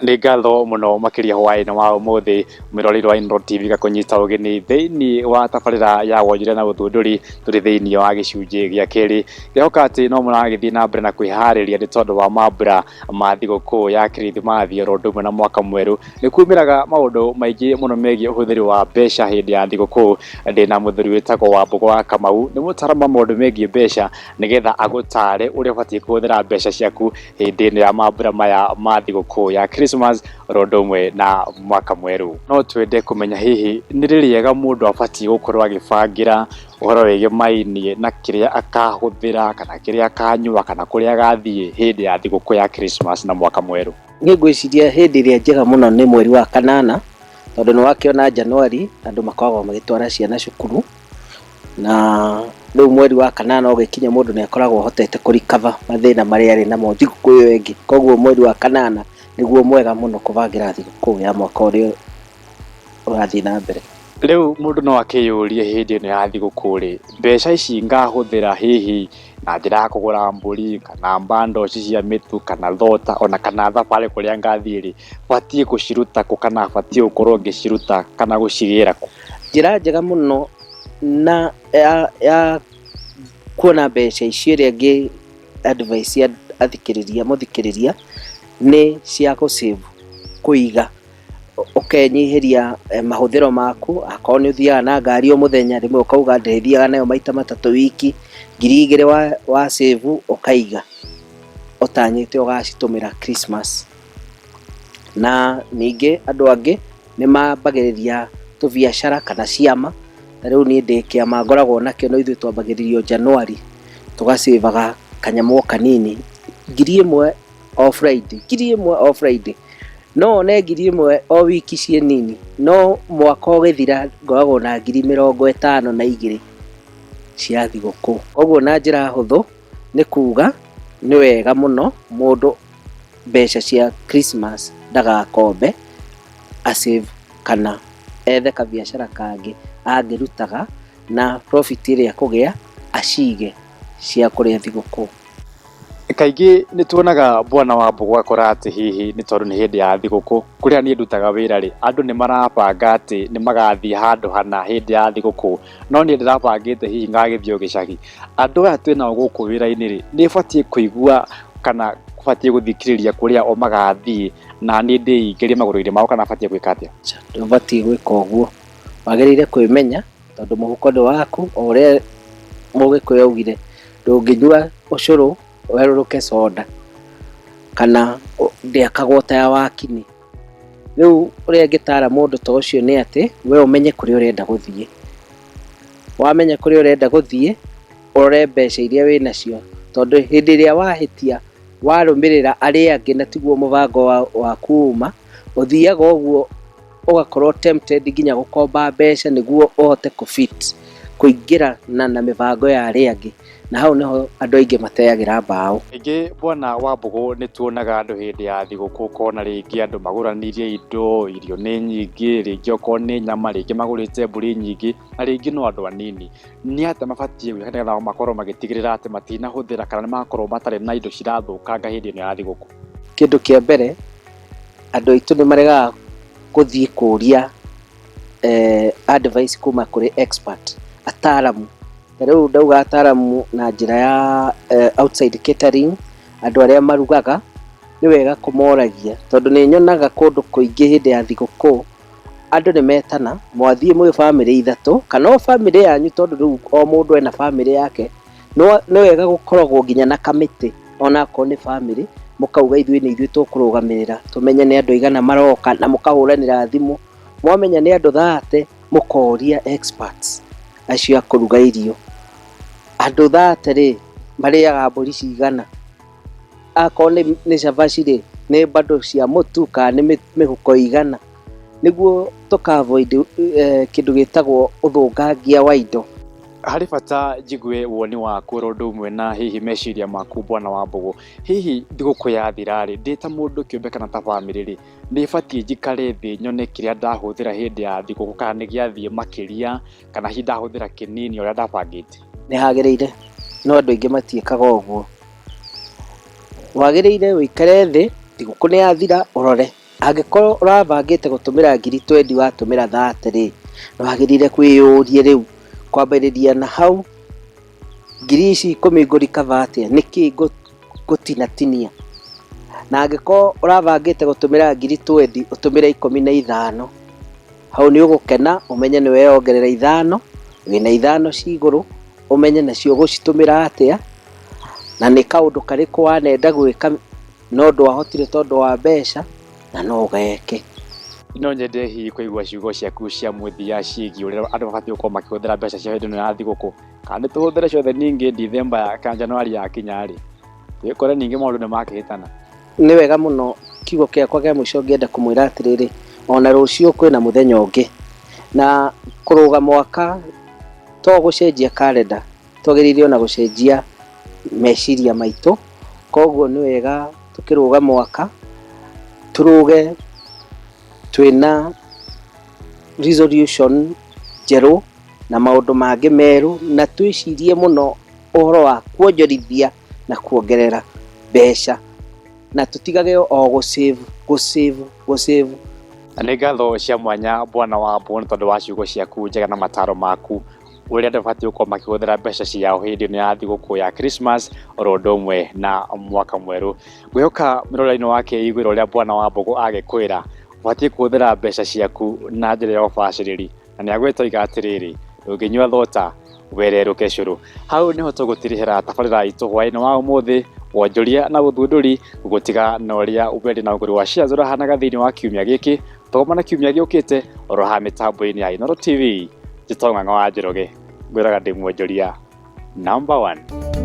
Nĩ ngatho mũno makĩria hwaĩ-inĩ wa ũmũthĩ mwĩroreri wa Inooro TV gakũnyita ũgeni thĩinĩ wa tabarĩra ya wonjoria na ũthundũri. Tũrĩ thĩinĩ wa gĩcunjĩ gĩa kerĩ. Ngĩhoka atĩ no mũragĩthiĩ na mbere na kwĩharĩria nĩ tondũ wa mambura ma thigũkũ ya Kirithimathi oro ũndũ ũmwe na mwaka mwerũ. Nĩ kumĩraga maũndũ maingĩ mũno megiĩ ũhũthĩri wa mbeca hĩndĩ ya thigũkũ. Ndĩna mũthuri wĩtagwo Wambũgũ wa Kamau, nĩ mũtaaramu wa maũndũ megiĩ mbeca, nĩgetha agũtare ũrĩa ũbatiĩ kũhũthĩra mbeca ciaku hĩndĩ ĩno ya mambura maya ma thigũkũ ya Christmas oro ũndũ ũmwe na mwaka mwerũ. No twende kũmenya hihi nĩ rĩ rĩega mũndũ abatiĩ gũkorwo agĩbangĩra ũhoro wĩgĩmainie na kĩrĩa akahũthĩra kana kĩrĩa akanyua kana kũrĩa agathiĩ hĩndĩ ya thigũkũ ya Christmas na mwaka mwerũ? Niĩ ngwĩciria hĩndĩ ĩrĩa njega mũno nĩ mweri wa kanana, tondũ nĩ wakĩona January andũ makoragwo magĩtwara ciana cukuru, na rĩu mweri wa kanana ũgĩkinya mũndũ nĩ akoragwo ahotete kũ recover mathĩna marĩa arĩ namo thigũkũ ĩyo ĩngĩ. Koguo mweri wa kanana nĩguo mwega mũno kũbangĩra thigũkũ ya mwaka ũrĩa ũrathiĩ na mbere. Rĩu mũndũ no akĩyũrie hĩndĩ ĩno ya thigũkũ rĩ, mbeca ici ngahũthĩra hihi na njĩra ya kũgũra mbũri kana bundles cia mĩtu kana thota ona kana thabarĩ kũrĩa ngathiĩ rĩ, batiĩ gũciruta kũ kana batiĩ gũkorwo ngĩciruta kana gũcigĩra kũ? Njĩra njega mũno na ya kuona mbeca icio ĩrĩa ngĩ advice athikĩrĩria mũthikĩrĩria nĩ cia gũ save, kũiga, ũkenyihĩria mahũthĩro maku. Akorwo nĩ ũthiaga na ngari o mũthenya, rĩmwe ũkauga ndĩrĩthiaga nayo maita matatũ wiki, 2000 wa save ũkaiga ũtanyĩte ũgacitũmĩra Christmas. Na ningĩ andũ angĩ nĩ mambagĩrĩria tũbiacara kana ciama. Ta rĩu niĩ ndĩ kĩama ngoragwo nakĩo, no ithuĩ twambagĩrĩria o January, tũgacĩvaga kanyamũ o kanini, 1000 o Friday, 1000 o Friday. No wone 1000 o wiki ciĩ nini, no mwaka ũgĩthira ngoragwo na 52,000 cia thigũkũ. Koguo na njĩra hũthũ nĩ kuga nĩ wega mũno mũndũ mbeca cia Christmas ndagakombe, a save kana ethe kabiacara kangĩ angĩrutaga na profit ĩrĩa ekũgĩa acige cia kũrĩa thigũkũ. Kaingĩ nĩ tuonaga bwana Wambũgũ ũgakora atĩ hihi nĩ tondũ nĩ hĩndĩ ya thigũkũ, kũrĩa niĩ ndutaga wĩra rĩ, andũ nĩ marabanga atĩ nĩ magathiĩ handũ hana hĩndĩ ya thigũkũ, no niĩ ndĩrabangĩte hihi ngagĩthiĩ o gĩcagi. Andũ aya twĩnao gũkũ wĩra-inĩ rĩ, nĩ batiĩ kũigua kana batiĩ gũthikĩrĩria kũrĩa o magathiĩ na niĩ ndĩingĩrie magũrũ-inĩ mao kana batiĩ gwĩka atĩa? Ndũbatiĩ gwĩka ũguo, wagĩrĩire kwĩmenya tondũ mũhuko nĩ waku, o ũrĩa Mũgĩkũyũ augire, ndũngĩnyua ũcũrũ werũrũke soda, kana ndĩakagwo ta ya wakini. Rĩu ũrĩa ingĩtara mũndũ ta ũcio nĩ atĩ we ũmenye kũrĩa ũrenda gũthiĩ. Wamenya kũrĩa ũrenda gũthiĩ, ũrore mbeca iria wĩnacio, tondũ hĩndĩ ĩrĩa wahĩtia warũmĩrĩra arĩa angĩ na tiguo mũbango waku uma, ũthiaga ũguo ũgakorwo tempted nginya gũkomba mbeca nĩguo ũhote kũ fit kũingĩrana na mĩbango ya arĩa angĩ, na hau nĩho andũ aingĩ mateagĩra mbaũ. Kaingĩ bwana Wambũgũ nĩ tuonaga andũ hĩndĩ ya thigũkũ ũkona rĩngĩ andũ magũranĩirie indo, irio nĩ nyingĩ, rĩngĩ okorwo nĩ nyama, rĩngĩ magũrĩte mbũri nyingĩ, na rĩngĩ no andũ anini. Nĩ atĩa mabatiĩ gwĩka nĩgetha makorwo magĩtigĩrĩra atĩ matinahũthĩra kana nĩ makorwo matarĩ na indo cirathũkanga hĩndĩ ĩno ya thigũkũ? Kĩndũ kĩa mbere, andũ aitũ nĩ maregaga gũthiĩ kũria advice kuma kũrĩ expert, ataramu. Ta rĩu ndauga ataramu na njĩra ya outside catering, andũ arĩa marugaga, nĩ wega kũmoragia, tondũ nĩ nyonaga kũndũ kũingĩ hĩndĩ ya thigũkũ andũ nĩ metana, mwathiĩ mwĩ bamĩrĩ ithatũ kana o bamĩrĩ yanyu, tondũ rĩu o mũndũ ena bamĩrĩ yake. Nĩ wega gũkoragwo nginya na kamĩtĩ, onakorwo nĩ bamĩrĩ, mũkauga ithuĩ nĩ ithuĩ tũkũrũgamĩrĩra, tũmenye nĩ andũ aigana maroka, na mũkahũranĩra thimũ. Mwamenya nĩ andũ 30, mũkoria experts acio a kũruga irio, andũ 30 rĩ, marĩaga mbũri cigana? Akorwo nĩ cabaci rĩ, nĩ bando cia mũtu kana nĩ mĩhuko ĩigana? Nĩguo tũka avoid kĩndũ gĩtagwo ũthũkangia wa indo. Harĩ bata njigue woni waku oro ũndũ ũmwe na hihi meciria maku bwana Wambũgũ. Hihi thigũkũ yathira rĩ, ndĩ ta mũndũ kĩũmbe kana ta bamĩrĩ rĩ, nĩ batiĩ njikare thĩ nyone kĩrĩa ndahũthĩra hĩndĩ ya thigũkũ kana nĩ gĩathiĩ makĩria kana hihi ndahũthĩra kĩnini ũrĩa ndabangĩte? Nĩ hagĩrĩire, no andũ aingĩ matiĩkaga ũguo. Wagĩrĩire ũikare thĩ, thigũkũ nĩ yathira, ũrore. Angĩkorwo ũrabangĩte gũtũmĩra ngiri 20 watũmĩra 30 rĩ, nĩ wagĩrĩire kwĩyũria rĩu kwambĩrĩria na hau, ngiri ici 10 ngũ recover atĩa, nĩkĩ ngũtinatinia. Na angĩkorwo ũrabangĩte gũtũmĩra ngiri 20 ũtũmĩre 15, hau nĩ ũgũkena ũmenye nĩ weyongerera 5, wĩna 5 ci igũrũ, ũmenye nacio ũgũcitũmĩra atĩa, na nĩ kaũndũ karĩkũ wanenda gwĩka no ndwahotire tondũ wa mbeca, na no ũgeke. No nyende hihi kũigua ciugo ciaku cia mũthia ciĩgiĩ ũrĩa andũ mabatiĩ gũkorwo makĩhũthĩra mbeca ciao hĩndĩ ĩno ya thigũkũ, kana nĩ tũhũthĩre ciothe ningĩ Dithemba kana Januari yakinya rĩ, twĩkore ningĩ maũndũ nĩ makĩhĩtana. Nĩ wega mũno, kiugo kĩakwa kĩa mũico ngĩenda kũmwĩra atĩrĩrĩ, ona rũciũ kwĩna mũthenya ũngĩ, na kũrũga mwaka to gũcenjia karenda, twagĩrĩire ona gũcenjia meciria maitũ. Koguo nĩ wega tũkĩrũga mwaka tũrũge twĩna resolution njerũ na maũndũ mangĩ merũ, na twĩcirie mũno ũhoro wa kuonjorithia na kuongerera mbeca, na tũtigage o gũ save gũ save gũ save. Nĩ ngatho cia mwanya Bwana wa Mbũ nĩ tondũ wa ciugo ciaku njega na mataro maku ũrĩa andũ mabatiĩ gũkorwo makĩhũthĩra mbeca ciao hĩndĩ ĩno ya thigũkũ ya Christmas oro ũndũ ũmwe na mwaka mwerũ. Ngwĩhoka mũroreri-inĩ wa kĩiguĩra ũrĩa Bwana wa Mbũgũ agĩkwĩra ũbatiĩ kũhũthĩra mbeca ciaku na njĩra ya ũbacĩrĩri, na nĩ agwĩta oiga atĩrĩrĩ, ndũngĩnyua thota wererũke cũrũ. Hau nĩho tũgũtirihĩra tabarĩra itũ hwaĩ-inĩ wa ũmũthĩ, wonjoria na ũthundũri, gũgũtiga na ũrĩa wendia na ũgũri wa shares ũrahanaga thĩinĩ wa kiumia gĩkĩ. Tũgomana kiumia gĩũkĩte oro haha mĩtambo-inĩ ya Inooro TV. Njĩtagwo Ng'ang'a wa Njoroge, ngwĩraga ndĩ mwonjoria number 1.